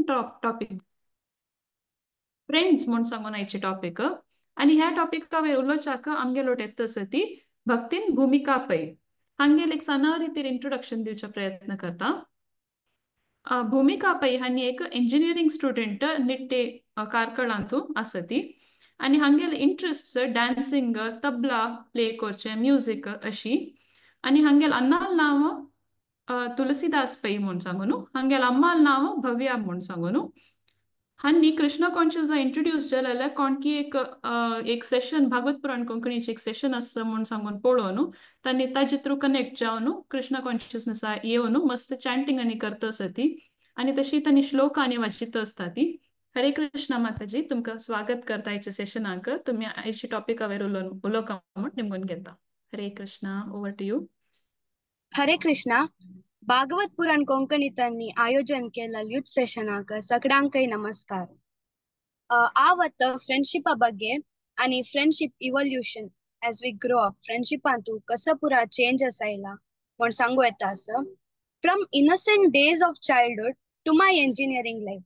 Topic friends म्हूण सांगून आयचे टॉपिक. आनी ह्या टॉपिका वयर उलोवच्याक आमगेलो येता आसा ती भक्तीन भुमिका पै. हांगेल एक सना रितीर इंट्रोडक्शन दिवचो प्रयत्न करता. भुमिका पै हांणी एक इंजिनियरींग स्टुडंट निट्टे कार्कळांतू आसा ती आनी हांगेले इंट्रस्ट डान्सिंग, तबला प्ले करचें, म्युजीक अशी. आनी हांगेल अन्नाल नांव तुलसीदास पै म्हूण सांगून, हांगेल अम्माल नांव भव्या म्हूण सांगून. हांणी कृष्ण कॉन्शियस इंट्रोड्यूस जालें कोणकी एक एक सेशन भागवत पुराण कोंकणीचे एक सेशन आसा म्हूण सांगून पळोवन तांणी ताजे थ्रू कनेक्ट जावन कृष्ण कॉन्शियसनेसा येवन मस्त चॅन्टिंग आनी करता आसा ती आनी तशी तांणी श्लोक आनी वाचित आसता ती. हरे कृष्ण माताजी, तुमकां स्वागत करता आयच्या सेशनाक. तुमी आयच्या टॉपिका वयर उलोवका म्हूण निमगून घेता. Hare Krishna, over to you. Hare Krishna. Bhagavat Purana कोंकणीतांनी आयोजन केलें यूथ सेशनाक सगळ्यांकय नमस्कार. आवत फ्रेंडशिपा ಬಗ್ಗೆ आनी friendship evolution as we grow up, फ्रेंडशिपांतू कसो पुरा चेंजस आयला म्हूण सांगू येता. असो from innocent days of childhood to my engineering life,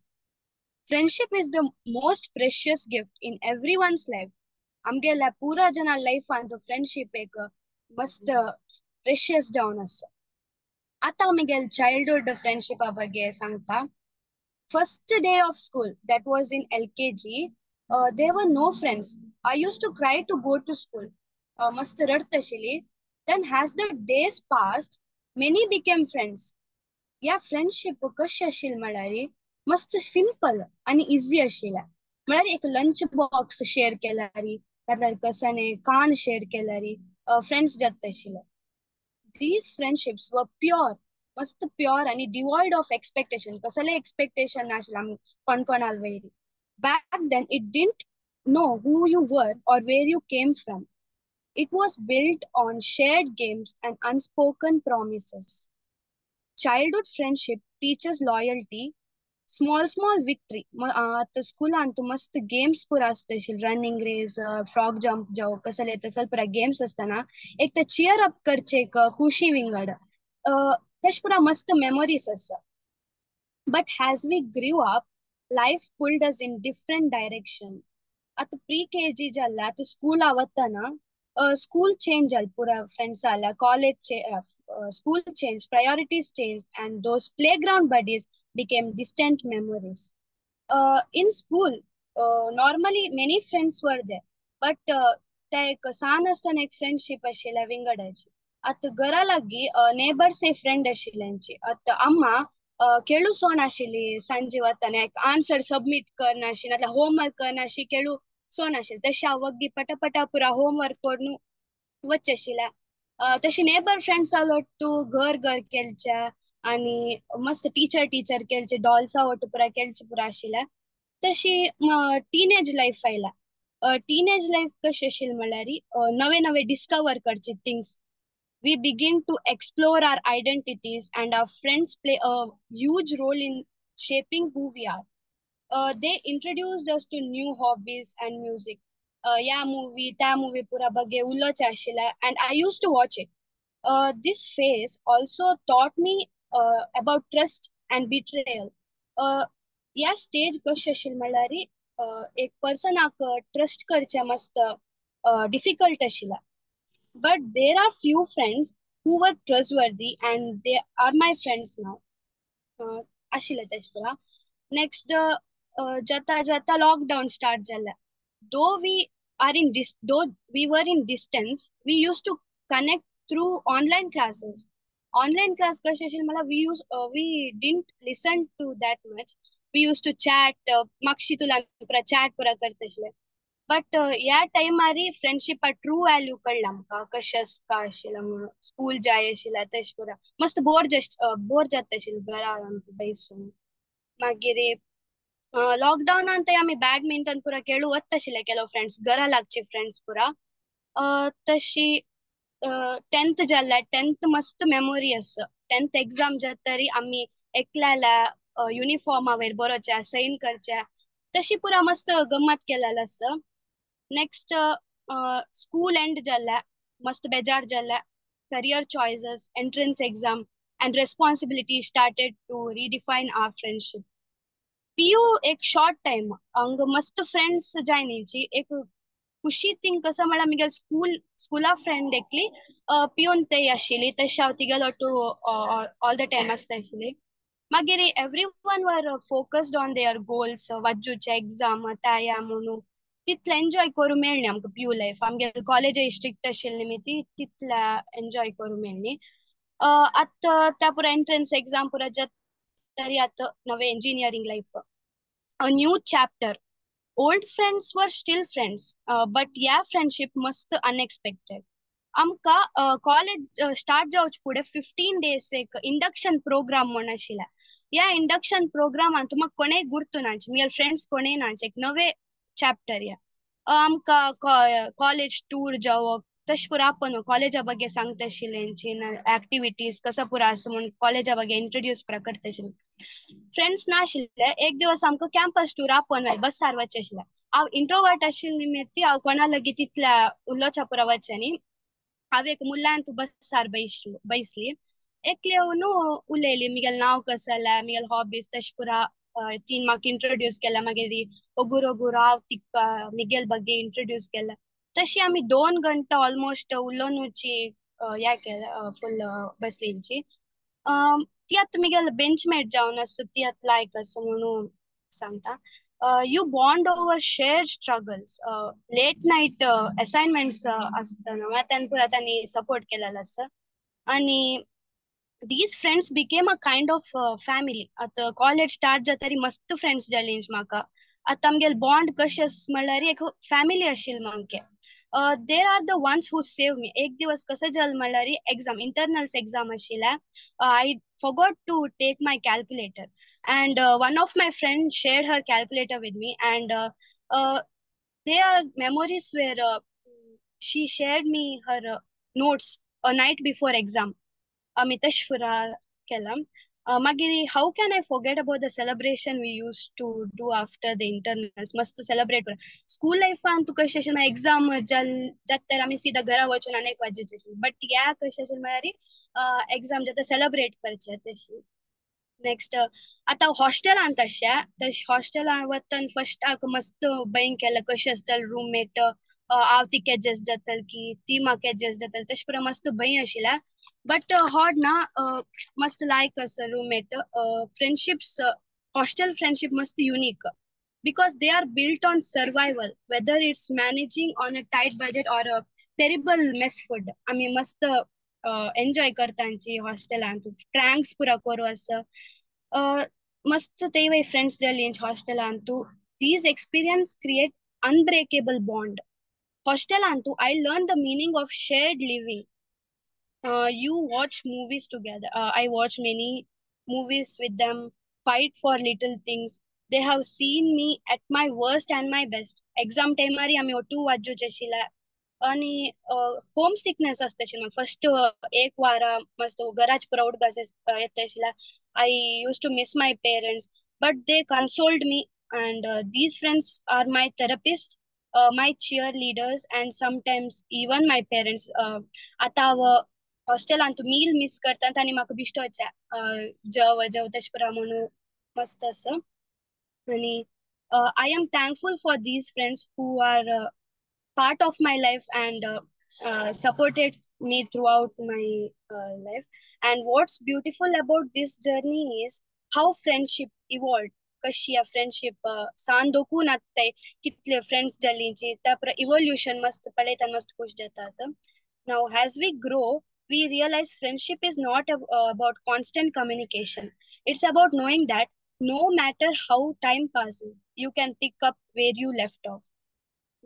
friendship is the most precious gift in everyone's life. आमगेल्या पुरा जना लायफांत फ्रेंडशीप एक मस्त प्रेशियस जावन आसा. आतां आमगेले चाइल्डहुड फ्रेंडशिपा ಬಗ್ಗೆ सांगता. First day of school, that was in LKG, there were no friends. I used to cry to go to school. मस्त रडत आशिल्ली. Then as the days passed, many became friends. ह्या फ्रेंडशीप कशी आशिल्ली म्हळ्यार मस्त सिंपल आनी इजी आशिल्लें. म्हळ्यार एक लंच बॉक्स शेअर केल्यार, नाल्यार कसाने कान शेअर केल्यार फ्रेंड्स जाता आशिल्ले. These friendships were pure, मस्त प्योर आनी डिवॉयड ऑफ एक्सपेक्टेशन. कसले एक्सपेक्टेशन नाशिल्लें कोण कोणाल वयर. Back then it didn't know who you were or where you came from. It was built on shared games and unspoken promises. Childhood friendship teaches loyalty, small small victory. आतां स्कुलान तूं मस्त games पुरा आसता आशिल्ले, रनिंग रेस, फ्रॉग जंप जावं कसले तसले पुरा गेम्स आसतना एक ते चियर अप करचे एक खुशी विंगड, तशें पुरा मस्त मेमोरीज आसा. But as we grew up, life pulled us in different direction. आतां प्री के जी जाल्लें, आतां स्कूल वतना स्कूल चेंज जालें, पुरा फ्रेंड्स जाल्या, college, school change, priorities change, and those playground buddies became distant memories. In school, normally many friends were there, but ते एक सान आसतना एक फ्रेंडशीप आशिल्ल्या विंगडाची. आतां घरा लागीं नेबर्स एक फ्रेंड आशिल्ल्यांची. आतां अम्मा खेळू सोण आशिल्ली सांजे वतना एक आन्सर सबमीट करनाशी नाल्यार होमवर्क करनाशी खेळू सोण आशिल्लें. तशें हांव वग्गी पटापटा पुरा होमवर्क करून वचचें आशिल्लें. तशें नेबर फ्रेंड्स ಒಟ್ಟು घर घर खेळचे आनी मस्त टिचर टिचर खेळचे, डॉल्सा ಒಟ್ಟು पुरा खेळचे पुरा आशिल्लें. तशी टिनेज लायफ आयला. टिनेज लायफ कशें आशिल्लें म्हळ्यार नवे नवे डिस्कवर करचे things. We begin to explore our identities and our friends play a huge role in shaping who we are. They introduced us to new hobbies and music. या movie त्या movie पुरा बगे उलोवचें आशिल्लें and I used to watch it. This phase also taught me about trust and betrayal. ह्या stage कशें आशिल्लें म्हळ्यार एक पर्सनाक ट्रस्ट करचें मस्त डिफिकल्ट आशिल्लें. But there are few friends who were trustworthy and they are my friends now. आशिल्लें तशें पुरा. नेक्स्ट जाता जाता लॉकडावन स्टार्ट जालें. Though we are in this, though we were in distance, we used to connect through online classes. Online class कशें आशिल्लें म्हळ्यार we didn't listen to that much. We used to chat, मागशी तुला पुरा chat पुरा करता आशिल्ले. But ह्या टायमार फ्रेंडशिपा ट्रू व्हॅल्यू कळ्ळा आमकां कशें आसता आशिल्लें म्हणून. स्कूल जाय आशिल्लें तशें पुरा मस्त बोर जस्ट बोर जाता आशिल्लें घरा बैसून. मागीर लॉकडावनान ते आमी बॅडमिंटन पुरा खेळू वता आशिल्ले केलो फ्रेंड्स, घरा लागचे फ्रेंड्स पुरा. तशी टेंथ जाल्ले, टेंथ मस्त मेमोरी आसा. टेंथ एग्जाम जातरी आमी एकल्याल्या युनिफॉर्मा वयर बरोवचें, साइन करचें, तशी पुरा मस्त गम्मत केलेलें आसा. नेक्स्ट स्कूल एंड जाल्लें, मस्त बेजार जाल्लें. Career choices, entrance exam and responsibility started to redefine our friendship. पीयू एक शॉर्ट टाइम हंग मस्त फ्रेंड्स जायनीची एक खुशी थिंग कसं म्हळ्यार मिगेल स्कुला फ्रेंड एकली पिवन ते आशिल्ली तशें हांव तिगेलो टू ऑल the time आसता आशिल्ली. मागीर everyone were focused on their goals, वाजूचे exam ताया म्हणून तितलें एन्जॉय करूं मेळ्ळें आमकां पीयू लायफ. आमगे कॉलेजय स्ट्रिक्ट आशिल्ली न्ही ती तितल्या एन्जॉय करूं मेळ्ळी. आतां त्या पुरा एंट्रन्स एग्जाम पुरा जाता तरी आतां नवे engineering life, a new chapter. Old friends were still friends, but ह्या फ्रेंडशीप मस्त अनएक्सपेक्टेड. आमकां कॉलेज स्टार्ट जावचे फुडें 15 डेज एक इंडक्शन प्रोग्राम म्हूण आशिल्लें. ह्या इंडक्शन प्रोग्रामान तुमकां कोणेय गुर्तू नाचे, मिगेले फ्रेंड्स कोणेय नाचे, एक नवे चॅप्टर ह्या. आमकां कॉलेज टूर जावप तशें पुरा आपण कॉलेजा ಬಗ್ಗೆ सांगता आशिल्लें, एक्टिविटीज कसो पुरा आसा म्हूण कॉलेजा ಬಗ್ಗೆ इंट्रोड्यूस पुरा करता आशिल्लें. फ्रेंड्स नाशिल्ले. एक दिवस आमकां कॅम्पस टूर आपोवन व्हेलें, बसार वचचें आशिल्लें. हांव इंट्रोवर्ट आशिल्लें निमित्त हांव कोणा लागीं तितल्या उलोवच्या पुरा वचचें न्ही. हांव एक मुल्यान तूं बसार बैसली, एकले न्हू उलयली, मिगेलें नांव कसलें, मिगेले हॉबीज तशें पुरा तीन म्हाका इंट्रोड्यूस केल्या. मागीर ओगूर ओगूर हांव तिका मिगेल ಬಗ್ಗೆ इंट्रोड्यूस केल्या. तशी आमी 2 घंटा ऑलमोस्ट उलोवनुची ह्या केल्या, फूल बसलींची. ती आतां मिगेल बेंचमेट जावन आसा, ती आतां लायक आसा म्हणून सांगता. You bond over shared struggles, late night assignments आसतना तेन्ना पुरा तांणी सपोर्ट केलेलो आसा. आनी these friends became a kind of family. आतां कॉलेज स्टार्ट जातरी मस्त फ्रेंड्स जाली म्हाका. आतां आमगेले बॉन्ड कशें आसा म्हणल्यार एक फॅमिली आशिल्ली सामकें. There are the ones who save me. एक दिवस कसं जालें म्हणल्यार एग्जाम, इंटरनल्स एग्जाम आशिल्ले. I forgot to take my calculator and one of my friend shared her calculator with me and they are memories where she shared me her notes a night before exam. आमी तशें पुरा केलां. मागीर how can I forget about the celebration we used to do after the internals. मस्त celebrate करा. School लायफान तूं कशें आशिल्लें, एग्जाम जाता आमी सीधा घरा वचून आनी एक वाजूचे आशिल्लें. बट ह्या कशें आशिल्लें म्हळ्यार एग्जाम जाता सेलिब्रेट करचें तशें. नेक्स्ट आतां हॉस्टेलान तशें तशें हॉस्टेलान वतना फस्टाक मस्त भंय केलें कशें आसतलें रूममेट, हांव तिका एडजस्ट जातलें की ती म्हाका एडजस्ट जातली, तशें पुरा मस्त भंय आशिल्लें. बट हॉड ना, मस्त लायक आसा रूममेट. फ्रेंडशिप्स, हॉस्टेल फ्रेंडशीप मस्त unique because they are built on survival, whether it's managing on a tight budget or a terrible mess food. आमी मस्त एन्जॉय करता आमची हॉस्टेलान, प्रँक्स पुरा करूं आसा. मस्त तेवय फ्रेंड्स जाली हॉस्टेलान तूं. These experience create unbreakable bond. हॉस्टेलान तूं I learn the meaning of shared living. You watch movies together. I watch many movies with them, fight for little things. They have seen me at my worst and my best. Exam time मारी आमी ओटू वाजूचे आशिल्ले आनी home sickness आसता आशिल्लें. First एक वारा मस्त घराच पुरा उडगास येता आशिल्ले. I used to miss my parents, but they consoled me and these friends are my therapist, my cheerleaders and sometimes even my parents. आतां हांव हॉस्टेलान तूं मील मिस करता आनी म्हाका बिश्टोचें जेव जेव तशें पुरा म्हणून मस्त आसा. आनी I am thankful for these friends who are part of my life and supported me throughout my life. And what's beautiful about this journey is how friendship evolved. कशी या फ्रेंडशीप सान दोकून आत्ताय कितले फ्रेंड्स जालींची त्या पुरा इवोल्युशन मस्त पळयता, मस्त खुश जाता. Now as we grow we realize friendship is not about constant communication. It's about knowing that no matter how time passes, you can pick up where you left off.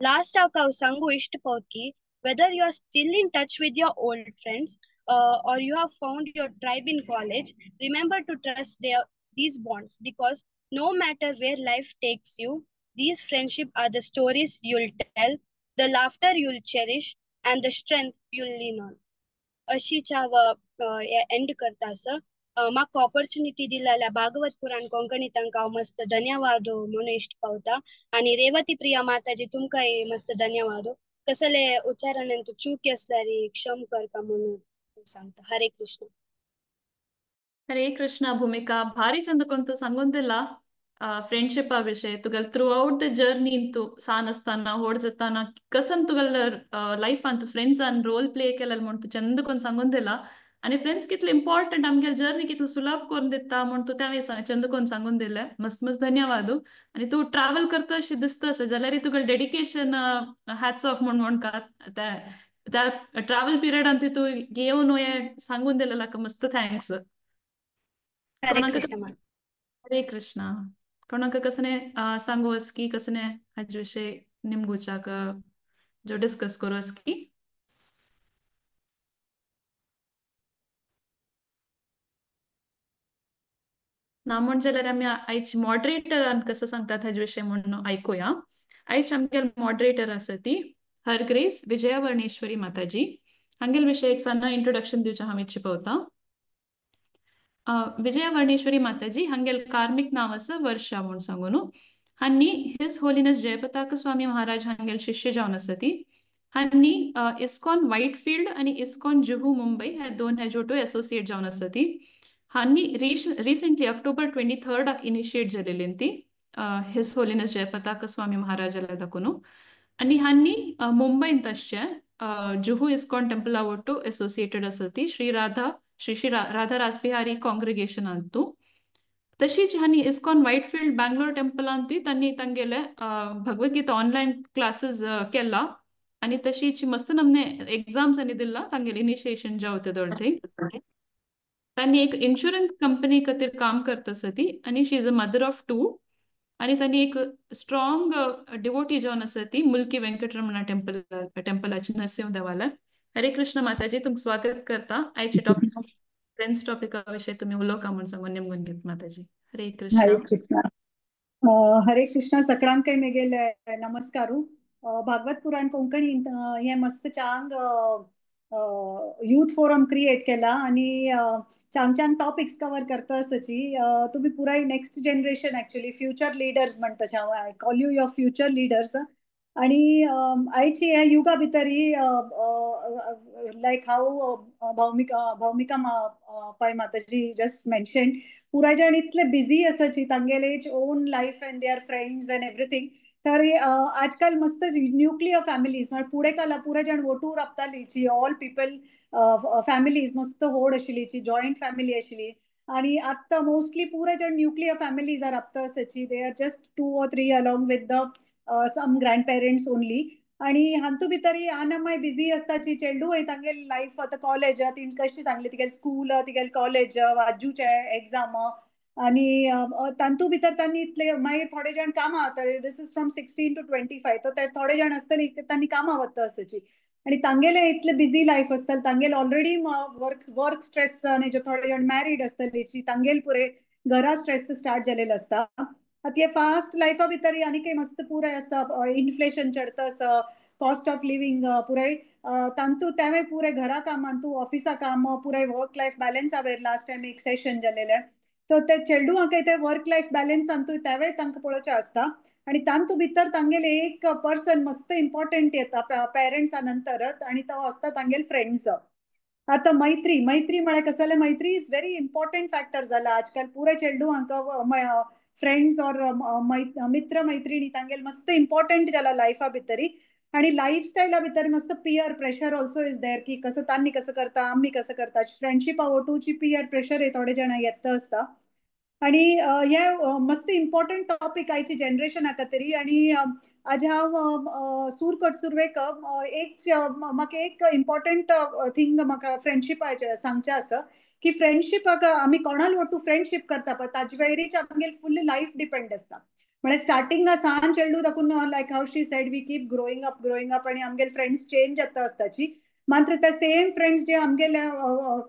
Last हांव सांगू इश्ट पावत की whether you are still in touch with your old friends or you have found your tribe in college, remember to trust these bonds because no matter where life takes you, these friendship are the stories you'll tell, the laughter you'll cherish, and the strength you'll lean on. अशीच हांव and करता आसा. म्हाका opportunity दिलेल्या भागवत पुराण कोंकणी तांकां हांव मस्त धन्यवाद म्हणून इश्ट पावता. आनी रेवती प्रिया माताजी तुमकांय मस्त धन्यवाद. कसले उच्चारण चूक आसल्यार क्षम करता म्हणून सांगता. हरे कृष्ण. हरे कृष्ण भूमिका, भारी चंद ಕೊಂತು ಸಂಗೊಂದಿಲ್ಲ. फ्रेंडशिपा विषय तुगेल थ्रू आउट the journey तूं सान आसतना व्हड जाताना कसन तुगेल लायफान तूं फ्रेंड्सान रोल प्ले केलेलो म्हूण तूं चंद कोन्न सांगून दिला आनी फ्रेंड्स कितले इम्पॉर्टंट आमगेले जर्नी कितलो सुलभ करून दिता म्हूण तूं त्या चंद कोन्न सांगून दिलें. मस्त मस्त धन्यवाद. आनी तूं ट्रॅवल करता अशें दिसता आसा जाल्यार तुगेलें डेडिकेशन हॅट्स ऑफ म्हूण म्हणका त्या त्या ट्रॅवल पिरियडान तूं येवन हें सांगून दिलें मस्त thanks. हरे कृष्ण. हरे कृष्ण. कोणाक कसने सांगू की कसने हाजे विषय निमगुचाक जो डिस्कस करू की? ना म्हण जाल्यार आमी आयची मॉडरेटरान कसं सांगतात हाजे विषय म्हणून आयकुया. आयची आमगेल मॉडरेटर आसा ती हर ग्रेस विजया वर्णेश्वरी माताजी. हांगेल विषय एक सान्न इंट्रोडक्शन दिवचें हांव इच्छा पवता. विजया वर्णेश्वरी माताजी हांगेल कार्मिक नांव आसा वर्षा म्हूण सांगू न्हू. हांणी his holiness Jayapataka Swami Maharaj हांगेल शिष्य जावन आसा ती. हांणी इस्कॉन व्हाईटफिल्ड आनी इस्कॉन जुहू मुंबई ह्या दोन हेजोटो एसोसिएट जावन आसा ती. हांणी रिसेंटली ऑक्टोबर 23 इनिशिएट जालेली ती his holiness Jayapataka Swami महाराजाला दाखोवन. आनी हांणी मुंबयंत आसचें Juhu ISKCON Templar Wattoo associated आसा ती श्री राधा श्री श्री राधा रासबिहारी कॉंग्रिगेशनांतू. तशीच हांणी इस्कॉन व्हाईटफिल्ड बँगलोर टेम्पलांतूय तांणी तांगेले भगवद्गीता ऑनलायन क्लासीस केला आनी तशीच मस्त नमने एग्जाम्स आनी दिला तांगेले इनिशिएशन जावते दोळते. तांणी एक इन्शुरन्स कंपनी खातीर काम करता आसा ती आनी she is a mother of 2 आनी तांणी एक स्ट्रॉंग डिवोटी जावन आसा ती मुल्की वेंकटरमणा टेम्पलाची नरसिंह देवालय. हरे कृष्ण माताजी, तुमकां स्वागत करता आयचे टॉपिक फ्रेंड्स टॉपिका विषय तुम्ही उलोवका म्हूण सांगून नेमून घेत माताजी. हरे कृष्ण. हरे कृष्ण. हरे कृष्ण. सगळ्यांकय मेगेले नमस्कारू. भागवत पुराण कोंकणींत हे मस्त चांग यूथ फोरम क्रिएट केला आणि चांग चांग टॉपिक्स कवर करता आसाची. तुम्ही पुराय next generation actually future leaders म्हणटा हांव. I call you your future leaders. आणि आयची ह्या युगा भितरी लायक हाव भौमिका भौमिका पाय माताजी जस्ट मेन्शन पुराय जाण इतले बिझी आसाची तांगेले own life and their friends and everything. तर आजकाल मस्त न्यूक्लियर फॅमिलीज म्हळ्यार पुढे काला पुराय जाण वटू राबताली ऑल पीपल फॅमिलीज मस्त व्हड आशिल्ली जॉयंट फॅमिली आशिल्ली. आणि आत्ता मोस्टली पुराय जाण न्यूक्लियर फॅमिलीज राबता आसाची. They are just 2 or 3 along with the some grandparents only. आणि हातूंत भितरी आनी बिझी आसताची चेडूं वयता तांगेले लायफ आतां कॉलेज तिणें कशी सांगली तिगेलें स्कूल तिगेलें कॉलेज वाजूचें एग्जाम आनी तातूंत भितर तांणी इतले मागीर थोडे जाण कामां वता. This is from 16 to 25. तर ते थोडे जाण आसतले तांणी कामां वता आसाची आनी तांगेले इतले बिझी लायफ आसतले तांगेले ऑलरेडी वर्क स्ट्रेस आनी जे थोडे जाण मॅरीड आसतले तांगेले पुरे घरा स्ट्रेस स्टार्ट जालेलो आसता. आतां हे फास्ट लायफा भितर आनी काही मस्त पुराय आसा इन्फ्लेशन चडता आसा कॉस्ट ऑफ लिव्हिंग पुराय तांतू तेवें पुराय घरा कामान तूं ऑफिसा काम पुराय वर्क लायफ बॅलन्सा वयर लास्ट टायम एक सेशन जालेलें. तर ते चेडूं ते वर्क लायफ बॅलन्स तांतू तेवें तांकां पळोवचें आसता. आनी तांतू भितर तांगेले एक पर्सन मस्त इम्पॉर्टंट येता पेरंट्सा नंतरच आनी तो आसता तांगेले फ्रेंड्स. आतां मैत्री मैत्री म्हळ्यार कसं जालें मैत्री is very important factor जाला आजकाल पुराय चेडूं फ्रेंड्स और मित्र मैत्रिणी तांगेले मस्त इम्पॉर्टंट जाला लायफा भितरी. आणि लायफस्टायला भितर मस्त peer pressure also is there की कसं तांणी कसं करता आमी कसं करता. फ्रेंडशिपा वटूची पियर प्रेशर हे थोडे जाण येता आसता. आणि हे मस्त इम्पॉर्टंट टॉपिक आयची जनरेशना खातीर. आणि आज हांव सूर कट सुरवेक एक म्हाका एक इम्पॉर्टंट थिंग म्हाका फ्रेंडशिपाचें सांगचें आसा की फ्रेंडशिपाक आमी कोणाल वटू फ्रेंडशीप करता पळय ताजे वयरीच आमगेले फुल लायफ डिपेंड आसता. म्हळ्यार स्टार्टिंगा सान चेडूं दाखून like how she said we keep growing up आनी आमगेले फ्रेंड्स चेंज जाता आसताची. मात्र ते सेम फ्रेंड्स जे आमगेले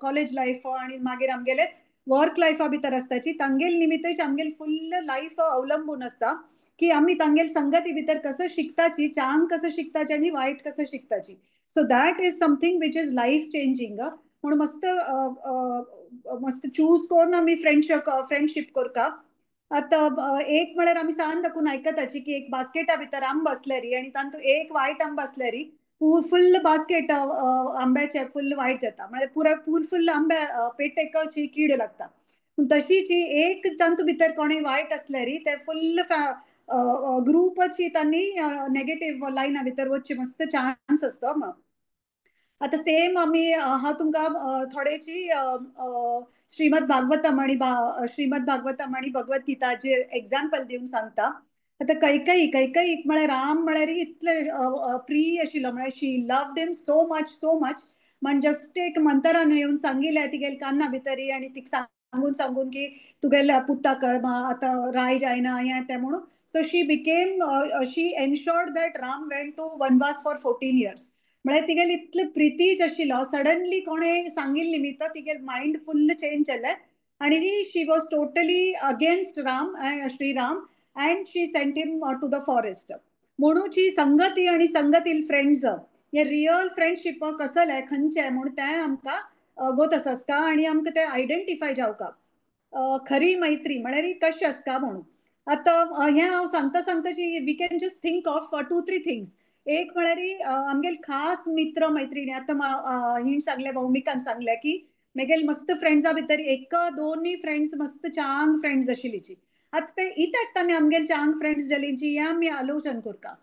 कॉलेज लायफ आनी मागीर आमगेले वर्क लायफा भितर आसताची तांगेले निमित्तच आमगेले फुल लायफ अवलंबून आसता की आमी तांगेले संगती भितर कसं शिकताची चांग कसं शिकताची आनी वायट कसं शिकताची. So that is something which is life changing. म्हणून मस्त मस्त चूज करून आमी फ्रेंडशीप करता. आतां एक म्हळ्यार आमी सान दाखून आयकताची की एक बास्केटा भितर आंबो आसल्यारी आनी तातूंत एक वायट आंबो आसल्यारी फुल्ल बास्केट आंब्याचे फुल्ल वायट जाता. म्हळ्यार पुराय फुल आंब्या पेटेकची कीड लागता. तशीच ही एक तांतू भितर कोणूय वायट आसल्यार ते फुल्ल ग्रुपाची तांणी नेगेटीव लायना भितर वचची मस्त चान्स आसता. आतां सेम आमी हांव तुमकां थोडेची श्रीमद भागवतम आणि श्रीमद भागवतम आणि भगवत गीताचेर एग्जाम्पल दिवन सांगता. आतां कैकई कैकई म्हळ्यार राम म्हळ्यार इतले प्रिय आशिल्लो, म्हळ्यार she loved him so much so much. म्हण जस्ट एक मंतरान येवन सांगिल्लें तिगेले कान्ना भितरी आनी तिका सांगून सांगून की तुगेल्या पुताक आतां राय जायना हें तें म्हणून. So she became she ensured that Ram went to vanvas for 14 years. म्हळ्यार तिगेली इतले प्रितीच आशिल्लो, सडनली कोणें सांगिल्लें निमित्त तिगेले मायंड फुल्ल चेंज जालें आनी she was totally against Ram, Shri Ram, and she sent him to the forest. म्हणून ही संगती आणि संगतील फ्रेंड्स हे रियल फ्रेंडशीप कसलें खंयचें म्हूण तें आमकां गोत आसता आनी आमकां तें आयडेंटिफाय जावका खरी मैत्री म्हळ्यार कशें आसता म्हणून. आतां हें हांव सांगता सांगता we can just think of two three things. एक म्हळ्यार आमगेले खास मित्र मैत्रिणी, आतां हिण सांगलें, भौमिकान सांगलें की मेगेले मस्त फ्रेंड्सा भितर एक दोनूय फ्रेंड्स मस्त चांग फ्रेंड्स आशिल्लीची. आतां ते इत्याक तांणी आमगेले चांग फ्रेंड्स जालींची हें आमी आलोचन करता.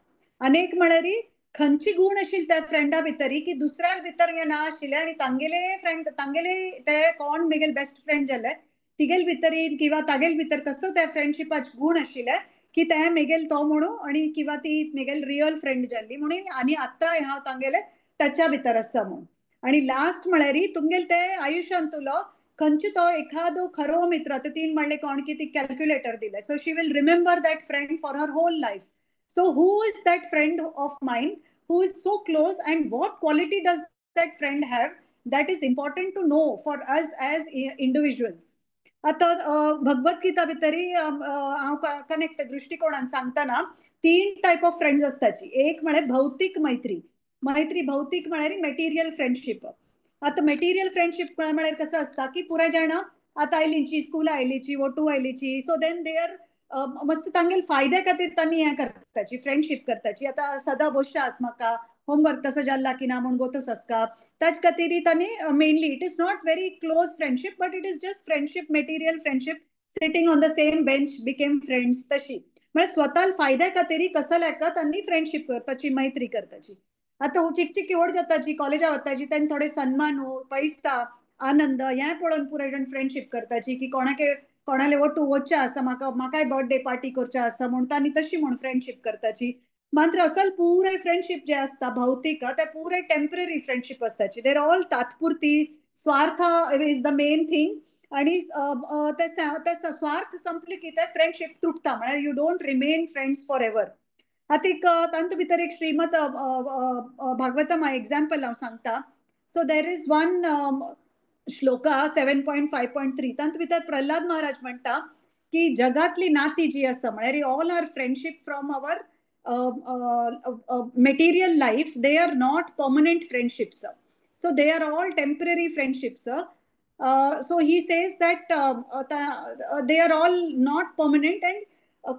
आनी एक म्हळ्यार खंयची गूण आशिल्ले त्या फ्रेंडा भितर की दुसऱ्या भितर हें ना आशिल्लें आनी तांगेले फ्रेंड तांगेले ते कोण मेगेले बेस्ट फ्रेंड जाले तिगेल भितर किंवा तागेल भितर कसो त्या फ्रेंडशिपाचे गूण आशिल्ले की ते मेगेल तो म्हणून आनी किंवा ती मेगेल रियल फ्रेंड जाल्ली म्हणून आनी आतां हांव तांगेले टचा भितर आसा म्हणून. आनी लास्ट म्हळ्यार तुमगेले ते आयुश्यांतलो खंयचो तो एखादो खरो मित्र, आतां तीन म्हणलें कोण की ती कॅल्क्युलेटर दिलें, so she will remember that friend for her whole life. So who is that friend of mine who is so close and what quality does that friend have, that is important to know for us as individuals. आतां भगवत गीता भितरी हांव connect दृश्टिकोणान सांगतना तीन type of friends आसताची. एक म्हळ्यार भौतीक मैत्री, मैत्री भौतीक म्हळ्यार मेटिरियल फ्रेंडशीप. आतां मेटिरियल फ्रेंडशीप म्हळ्यार कसं आसता की पुराय जाणां आतां आयलींची स्कूल आयलीची वोटू आयलीची, सो then they are मस्त तांगेले फायद्या खातीर तांणी हें करताची फ्रेंडशीप करताची. आतां सदां बसचें आस म्हाका होमवर्क कसो जाला की ना म्हूण गोतोस आसता, ताचे खातीर तांणी mainly it is not very close friendship but it is just friendship, material friendship, sitting on the same bench became friends. तशी म्हळ्यार स्वता फायद्या खातीर कसल्याक तांणी फ्रेंडशीप करताची, मैत्री करताची. आतां चिक चिक व्हड जाताची, कॉलेजा वताची, तांणी थोडे सन्मान हो पैसा आनंद हें पळोवन पुराय जाण फ्रेंडशीप करताची की कोणाके कोणाले वटू वचचें आसा म्हाका म्हाकाय बर्थडे पार्टी करचें आसा म्हूण तांणी तशी म्हूण फ्रेंडशीप करताची. मात्र असल पुराय फ्रेंडशीप जे आसता भौतीक ते पुराय टेम्पररी फ्रेंडशीप आसताची, देर ऑल तात्पुरती, स्वार्थ is the main thing. आणि ते स्वार्थ संपले की ते फ्रेंडशीप तुटता, म्हळ्यार you don't remain friends for ever. आतां एक तातूंत भितर एक श्रीमद भागवतम एग्जाम्पल हांव सांगता. So there is one shloka 7.5.3, तातूंत भितर प्रल्हाद महाराज म्हणटा की जगातली नाती जी आसा म्हळ्यार all our friendship from our material life, they are not permanent friendships, so they are all temporary friendships. So he says that they are all not permanent. And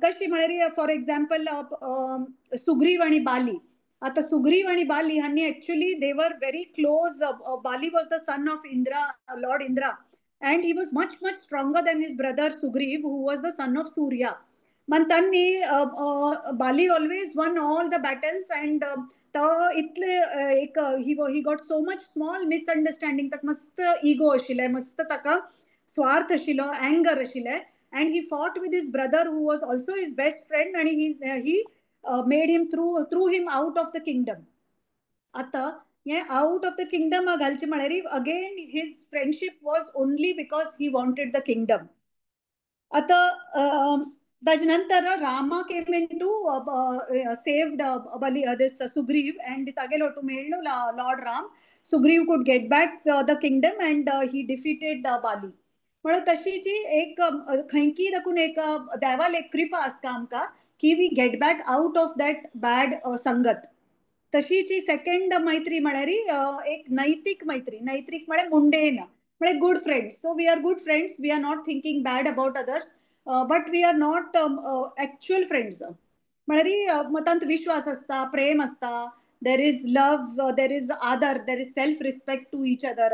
कशी म्हळ्यार फॉर एक्झाम्पल सुग्रीव आणि बाली. आता सुग्रीव आणि बाली ह्यांनी actually they were very close. Bali was the son of Indra, Lord Indra, and he was much much stronger than his brother Sugriva, who was the son of Surya. मग त्यांनी Bali always won all the battles and तो इतले एक he got so much small misunderstanding, ताका मस्त ego आशिल्लें, मस्त ताका स्वार्थ आशिल्लो, अँगर आशिल्लें, and he fought with his brother who was also his best friend and he made him threw him out of the kingdom. आता हे out of the kingdom घालचे म्हळ्यार again his friendship was only because he wanted the kingdom. आता ताजे नंतर Rama came in to saved Bali this Sugriva and तागेलो two मेळ्ळो Lord Ram, Sugriva could get back the kingdom and he defeated Bali. म्हणून तशी जी एक खंयकी दाखून एक देवाल एक कृपा आसता आमकां की we get back out of that bad संगत. तशीची सेकंड मैत्री म्हळ्यार एक नैतीक मैत्री. नैतीक म्हळ्यार मुंडेन म्हळ्यार good friends. So we are good friends, we are not thinking bad about others, but we are not actual friends. म्हळ्यार तांत विश्वास आसता, प्रेम आसता, there is love, there is आदर, there is self respect to each other.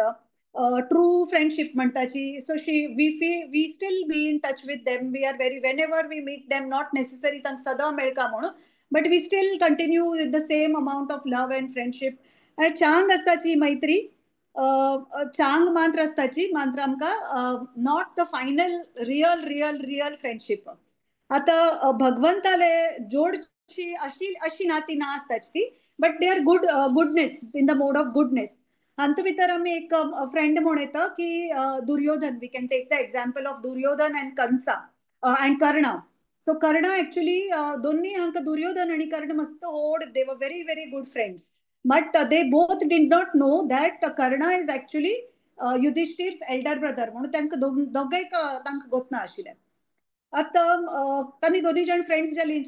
True friendship म्हणटाची. So she we fee we still be in touch with them. We are very, whenever we meet them, not necessary तांकां सदां मेळका म्हणून, but we still continue with the same amount of love and friendship. चांग आसताची मैत्री, चांग मात्र आसताची, मात्र आमकां not the final real real real friendship. आतां भगवंताले जोडची अशी अशी नाती ना आसताची, but they are good, goodness, in the mode of goodness. हातूंत भितर आमी एक फ्रेंड म्हूण येता की Duryodhan. We can take the example of Duryodhan and Kansa and Karna. So Karna actually, दोन्ही हांकां, दुर्योधन आनी कर्ण मस्त व्हड, they were very very good friends, but they both did not know that Karna is actually Yudhishthir's elder brother म्हणून तांकां दोगांय तांकां गोत ना आशिल्लें. आतां तांणी दोनूय जाण फ्रेंड्स जाली.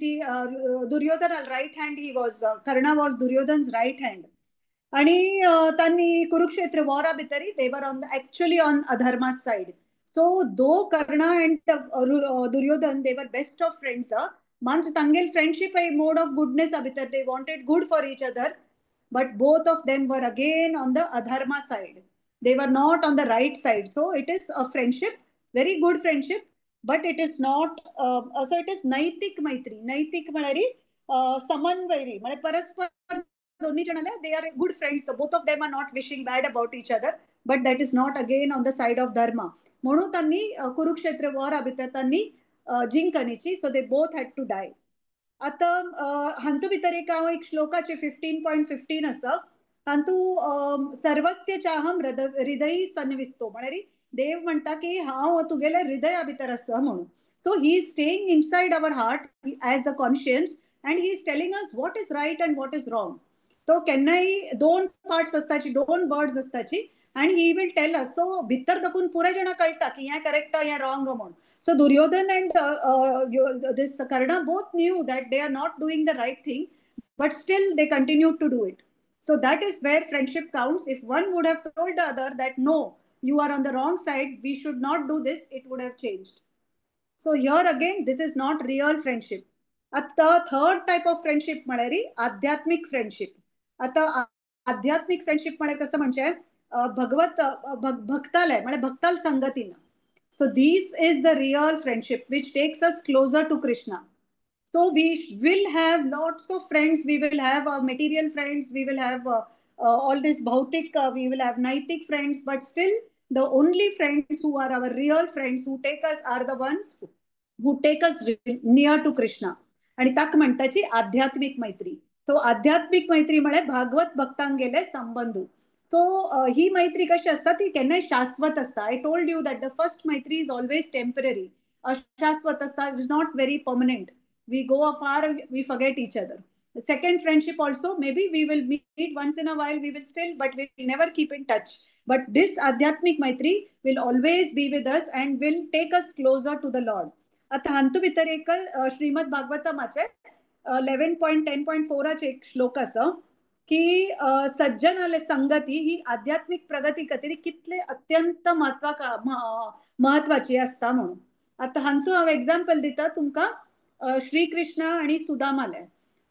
Duryodhan right hand, he was, Karna was Duryodhan's right hand. आणि त्यांनी कुरुक्षेत्र वॉरा भितरी they were on actually on adharma side. So though Karna and Duryodhan, they were best of friends, मात्र तांगेल friendship a mode of goodness भितर, they wanted good for each other, but both of them were again on the adharma side. They were not on the right side. So it is a friendship, very good friendship, but it is not, so it is नैतिक मैत्री. नैतिक म्हळ्यार समन्वयरी, म्हणजे परस्पर दोन्ही जण they are good friends, both of them are not wishing bad about each other, but that is not again on the side of dharma. म्हणून त्यांनी Kurukshetra war भितर त्यांनी जिंकनीची, so they both had to die. आता हातूंत भितर एक हांव एक श्लोकाचे 15.15 आसा. हातूंत सर्वस्य चाहम हृदय सन्निविष्टो, म्हळ्यार देव म्हणटा की हांव तुगेले हृदया भितर आसा म्हणून. So he is staying inside our heart as the conscience and he is telling us what is right and what is wrong. तो केन्नाय दोन पार्ट्स आसताची, दोन birds आसताची, and he will tell us. So भितर दाखून पुराय जाणां कळटा की हें करेक्ट, हें रॉंग म्हणून. So Duryodhan and this Karna both knew that they are not doing the right thing, but still they continue to do it. So that is where friendship counts. If one would have told the other that no, you are on the wrong side, we should not do this, it would have changed. So here again, this is not real friendship. आता third type of friendship म्हळ्यार आध्यात्मिक friendship. आता आध्यात्मिक friendship म्हळ्यार कसं म्हणजे भगवत भक्तालय म्हळ्यार भक्ताल संगतीन. So this is the real friendship which takes us closer to Krishna. So we will have lots of friends, we will have material friends, we will have all this bhautik, we will have naitik friends, but still the only friends who are our real friends, who take us, are the ones who take us near to Krishna. आणि ताक म्हणताची आध्यात्मिक मैत्री. तो आध्यात्मिक मैत्री म्हळ्यार भागवत भक्तांगेले संबंध. So ही मैत्री कशी असता, ती केन्नाय शाश्वत असता. I told you that the first Maitri is always temporary, अशाश्वत असता, it is not very permanent. We go afar, we forget each other. Second friendship also, maybe we will meet once in a while, we will still, but we will never keep in touch. But this आध्यात्मिक मैत्री will always be with us and will take us closer to the Lord. आता हातूंत भितर एक श्रीमद भागवतमाचे 11.10.4 एक श्लोक आसा की सज्जनाले संगती ही आध्यात्मिक प्रगती खातीर कितले अत्यंत महत्वाची आसता म्हणून. आता हातूंत हांव एग्जाम्पल दिता तुमकां श्री कृष्ण आणि सुदामाले.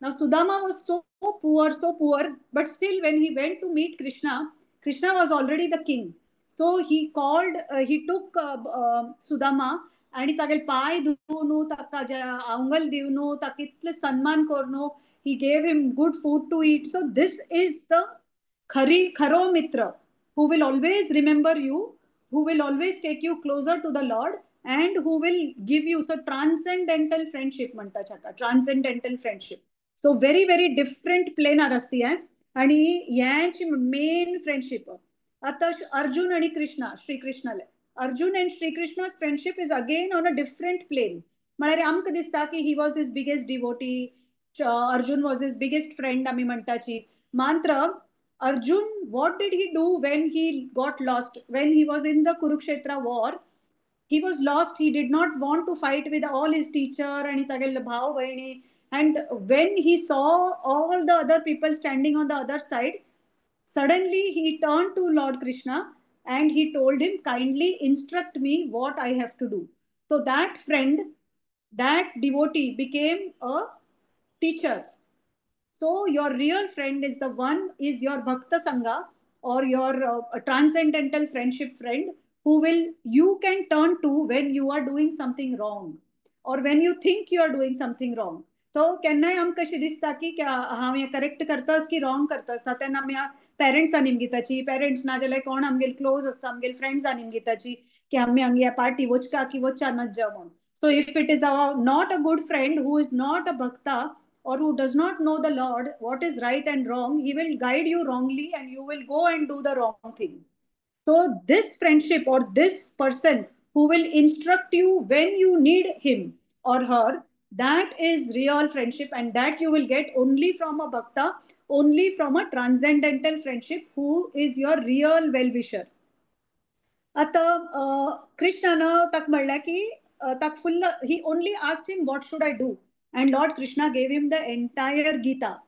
Now Sudama was so poor, so poor, but still when he went to meet Krishna, Krishna was already the king. So he called, he took Sudama आणि तागेले पाय धुवन, ताका आंगल दिवन, ताका इतले सन्मान करून, he gave him good food to eat. So this is the खरी खरो मित्र who will always remember you, who will always take you closer to the Lord and who will give you, so transcendental friendship म्हणतात हाका, transcendental friendship. So very very different planar असती आहे आणि ह्याची main friendship. आता अर्जुन आणि Krishna, श्रीकृष्णाले, Arjun and Shri Krishna's friendship is again on a different plane. म्हळ्यार आमकां दिसता की he was his biggest devotee, Arjun was his biggest friend आमी म्हणटाची. मात्र Arjun, what did he do when he got lost? When he was in the Kurukshetra war, he was lost. He did not want to fight with all his teacher आणि तागेले भाव बहिणी. And when he saw all the other people standing on the other side, suddenly he turned to Lord Krishna and he told him, kindly instruct me what I have to do. So that friend, that devotee became a teacher. So your real friend is the one, is your Bhakta Sangha, or your transcendental friendship friend who will you can turn to when you are doing something wrong or when you think you are doing something wrong. तो केन्नाय आमकां कशें दिसता की हांव हें correct करतास की wrong करता आसता, तेन्ना आमी पेरंट्सान निमगिताची, पेरंट्स ना जाल्यार कोण आमगेले क्लोज आसता आमगेले फ्रेंड्सान निमगिताची की आमी हांगा ह्या पार्टी वचका की वचच्या नज म्हणून. So if it is our not a good friend who is not a bhakta or who does not know the Lord, what is right and wrong, he will guide you wrongly and you will go and do the wrong thing. So this friendship or this person who will instruct you when you need him or her, that is real friendship, and that you will get only from a bhakta, only from a transcendental friendship who is your real well-wisher. आता कृष्णानं ताका म्हणलें की ताका full, he only asked him what should I do, and Lord Krishna gave him the entire Gita.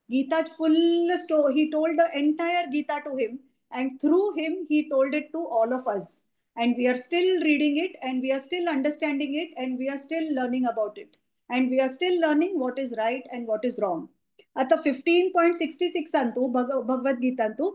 Gita's full story, he told the entire Gita to him, and through him he told it to all of us. And we are still reading it, and we are still understanding it, and we are still learning about it. And we are still learning what is right and what is wrong. आता 15.66 antu, Bhagavad Gita antu,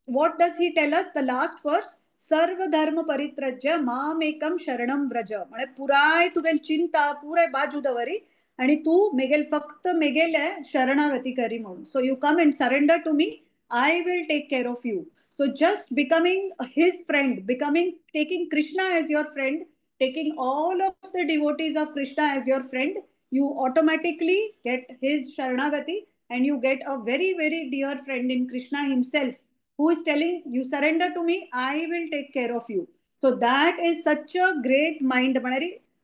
what does he tell us? The last verse, Sarva dharma paritrajya mamekam sharanam vraja. म्हळे पुराय तुगेल चिंता पुराय बाजू दवरी आणि तू मेगेल फक्त मेगेल शरणागती करी म्हणून. So you come and surrender to me, I will take care of you. So just becoming his friend, becoming, taking Krishna as your friend, taking all of the devotees of Krishna as your friend, you automatically get his sharanagati and you get a very, very dear friend in Krishna himself, who is telling you, surrender to me, I will take care of you. So that is such a great mind.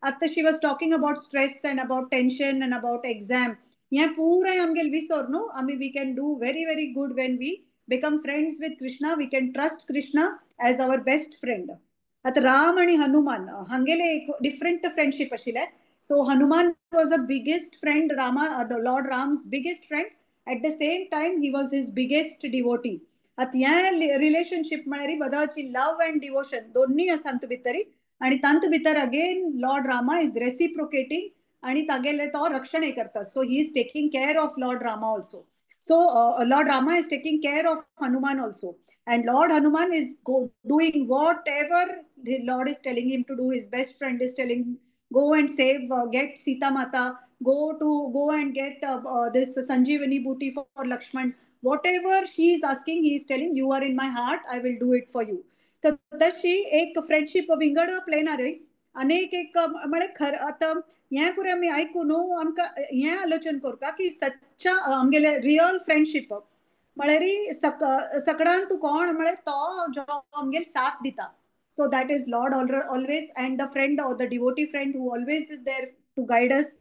Atta she was talking about stress and about tension and about exam. Yeah, pura amgel visor no. I mean, we can do very, very good when we become friends with Krishna. We can trust Krishna as our best friend. At Ram and Hanuman, hangele ek different friendship ashile. So Hanuman was the biggest friend, Rama, Lord Ram's biggest friend. At the same time, he was his biggest devotee. At ह्या relationship म्हळ्यार बदाची love and devotion दोन्ही आसा भितरी, आनी तांतू भितर again Lord Rama is reciprocating आनी तागेले तो रक्षण करता. So he is taking care of Lord Rama also. So Lord Rama is taking care of Hanuman also, and Lord Hanuman is doing whatever the Lord is telling him to do. His best friend is telling, go and save, get Sita Mata, go and get this Sanjeevani booty for Lakshman. Whatever she is asking, he is telling, you are in my heart, I will do it for you. तर तशी एक friendship विंगड planar अनेक एक म्हळ्यार खर आतां हें पुराय आमी आयकून न्हू आमकां हें आलोचन करता की सच्चा आमगेले रियल फ्रेंडशीप म्हळ्यार सकडान तूं कोण म्हळ्यार तो जो आमगेर साथ दिता. So that is Lord always, and the friend or the devotee friend who always is there to guide us.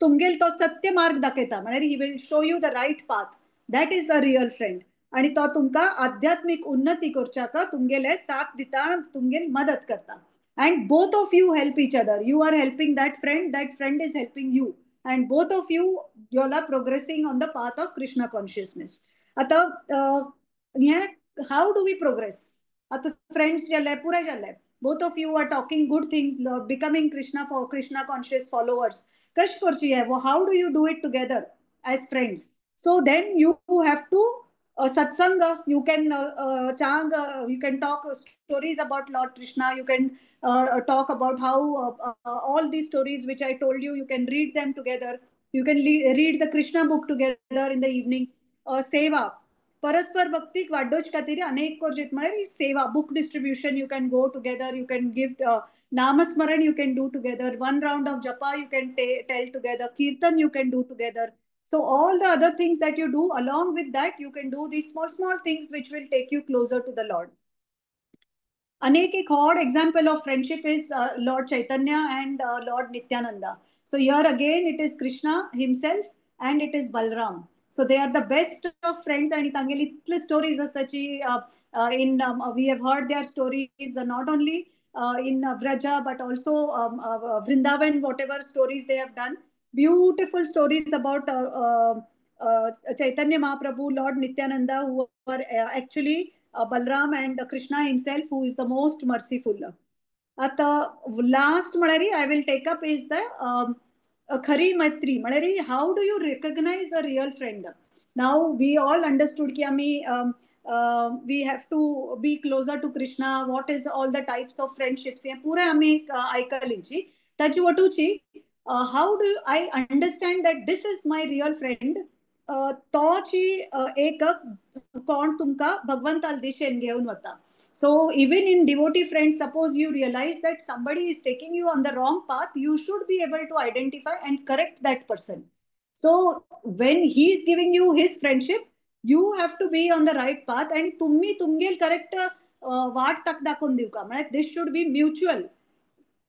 तुमगेल तो सत्य मार्ग दाखयता, म्हळ्यार he will show you the right path. That is a real friend. आणि तो तुमकां आध्यात्मिक उन्नती करच्याक तुमगेले साथ दिता, तुमगेल मदत करता. And both of you help each other. You are helping that friend, that friend is helping you, and both of you all are progressing on the path of Krishna consciousness. आता how do we progress? आता friends जाले पुराय जाले, both of you are talking good things, becoming Krishna for Krishna conscious followers. कश करची है वो? How do you do it together as friends? So then you have to satsanga, you can chant, you can talk stories about Lord Krishna, you can talk about how all these stories which I told you, you can read them together, you can read the Krishna book together in the evening. Seva, परस्पर भक्तीक वाडोवचे खातीर अनेक कोर्जेत म्हळ्यार seva, book distribution you can go together, you can give namasmaran you can do together, one round of japa you can tell together, kirtan you can do together. So all the other things that you do, along with that, you can do these small, small things which will take you closer to the Lord. Anek ek odd example of friendship is Lord Chaitanya and Lord Nityananda. So here again, it is Krishna himself and it is Balram. So they are the best of friends, and itangeli itle stories are such. We have heard their stories not only in Vraja, but also Vrindavan, whatever stories they have done. Beautiful stories about Chaitanya Mahaprabhu, Lord Nityananda, who are actually Balram and Krishna himself, who is the most merciful. At the last म्हळ्यार I will take up is the खरी मैत्री. म्हळ्यार how do you recognize a real friend? Now we all understood की आमी we have to be closer to Krishna, what is all the types of friendships, हें पुरें आमी आयकलीची. ताची वटूची how do I understand that this is my real friend, तोची एक कोण तुमकां भगवंताल दिशेन घेवन वता. So even in devotee friends, suppose you realize that somebody is taking you on the wrong path, you should be able to identify and correct that person. So when he is giving you his friendship, you have to be on the right path आणि तुम्ही तुमगेल correct वाट ताका दाखोवन दिवका. म्हळ्यार this should be mutual.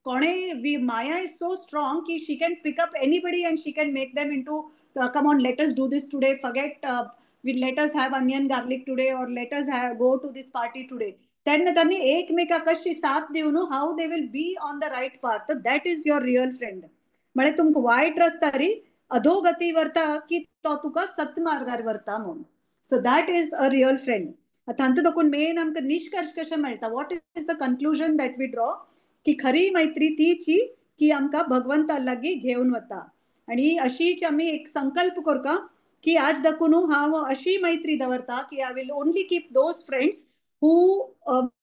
कोणे we Maya is so strong की she can pick up anybody and she can make them into come on, let us do this today, forget we let us have onion garlic today or let us have go to this party today. तेन्ना तांणी एकमेकाक अशी साथ दिवन how they will be on the right path, that is your real friend. म्हळ्यार तुमकां वायट रस्तारी अधोगती व्हरता की तो तुका सत्मार्गार व्हरता म्हणून. So that is a real friend. आतां तातूंत मेन आमकां निश्कर्श कशें मेळटा, what is the conclusion that we draw, की खरी मैत्री तीची की आमकां भगवंता लागीं घेवन वता. आनी अशीच आमी एक संकल्प करता की आज दाखून हांव अशी मैत्री दवरता की I will only keep those friends who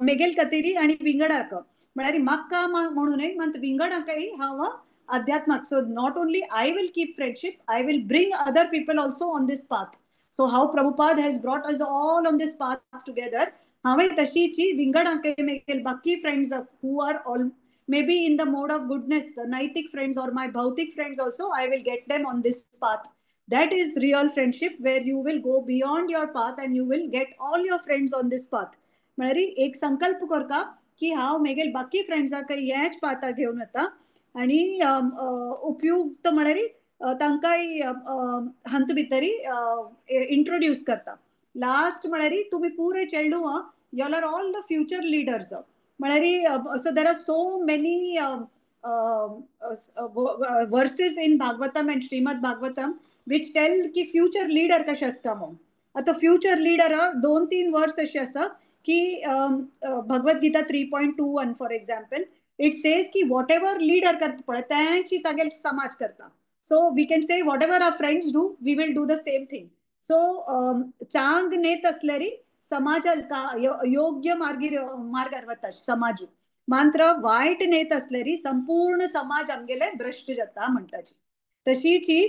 मेगेल खातीर आनी विंगडाक, म्हळ्यार म्हाका म्हणू न्हय मात विंगडाकय हांव अध्यात्माक. So not only I will keep friendship, I will bring other people also on this path. So how Prabhupada has brought us all on this path together, हांवें तशीची विंगडाकय मेगेल बाकी friends who are all maybe in the mode of goodness, naitik friends or my bhautik friends also, I will get them on this path. That is real friendship, where you will go beyond your path and you will get all your friends on this path. म्हळ्यार एक संकल्प करता की हांव मेगेल बाकी फ्रेंड्सांकय ह्याच पाथार घेवन वता आनी उपयुक्त म्हळ्यार तांकांय हातूंत भितरी इंट्रोड्यूस करता. लास्ट म्हळ्यार तुमी पुरे चेडूं you are all the future leaders. म्हळ्यार so there are so many verses in Bhagavatam and Shrimad Bhagavatam which tell की फ्युचर लिडर कशें आसता म्हणून. आतां फ्युचर लिडर 2-3 वर्स अशें आसा की Bhagavad Gita 3.21 for example, it says की what ever leader करता पळय तेंची तागेल समाज करता. So we can say whatever our friends do, we will do the same thing. So चांग नेत असल्यारी समाजाक योग्य मार्गार वता समाजू, मात्र वायट नेत असल्यारी संपूर्ण समाज आमगेले भ्रष्ट जाता म्हणटाची. तशीची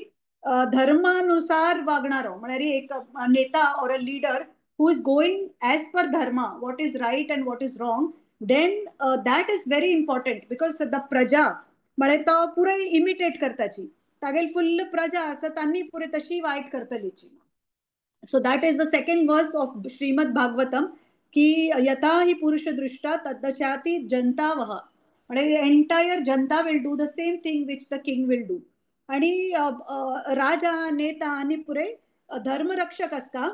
धर्मानुसार वागणारो म्हळ्यार एक नेता or a leader who is going as per dharma, what is right and what is wrong, then that is very important because the praja म्हळ्यार तो पुराय इमिटेट करताची, तागेल फुल्ल प्रजा आसा तांणी पुरे तशी वायट करतलीची. So that is the second verse of Shrimad Bhagavatam की यथा हि पुरुष दृष्टा तद्दशाति जनता वह, म्हणजे entire Janata will do the same thing which the king will do. आणि राजा नेता आनी पुरे धर्मरक्षक आसता,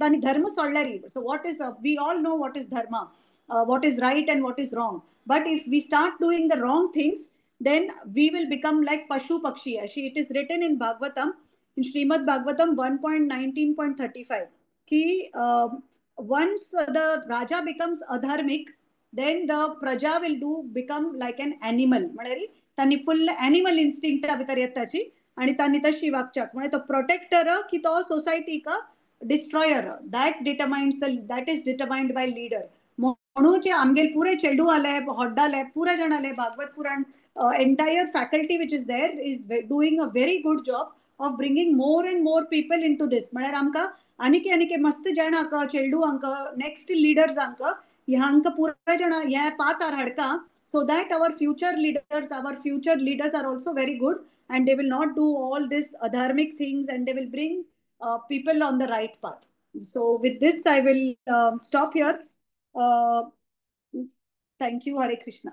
तांणी धर्म सोडल्यारी. So what is we all know what is dharma, what is right and what is wrong, but if we start doing the wrong things then we will become like pashu pakshi. अशी it is written in Bhagavatam, in Shrimad Bhagavatam 1.19.35 की once the raja becomes adharmic, then the praja will do become like an animal. म्हळ्यार तांणी full animal इन्स्टिंक्टा भितर येताची आनी तांणी तशी वागच्याक. म्हणजे तो प्रोटेक्टर की तो सोसायटीक destroyer, that determines the that is determined by leader. म्हणून जे आमगेल पुरे चेडू आले, होड्डाले, पुरे जण आले, Bhagavat Puran entire faculty which is there is doing a very good job of bringing more and more people into this. म्हळ्यार आमकां आनीक आनीक मस्त जाणांक चेडूंक नेक्स्ट लिडर्सांक ह्यांकां पुराय जाणां ह्या पाथार हाडका, so that our future leaders are also very good and they will not do all this adharmic things and they will bring people on the right path. So with this I will stop here. Thank you. Hare Krishna.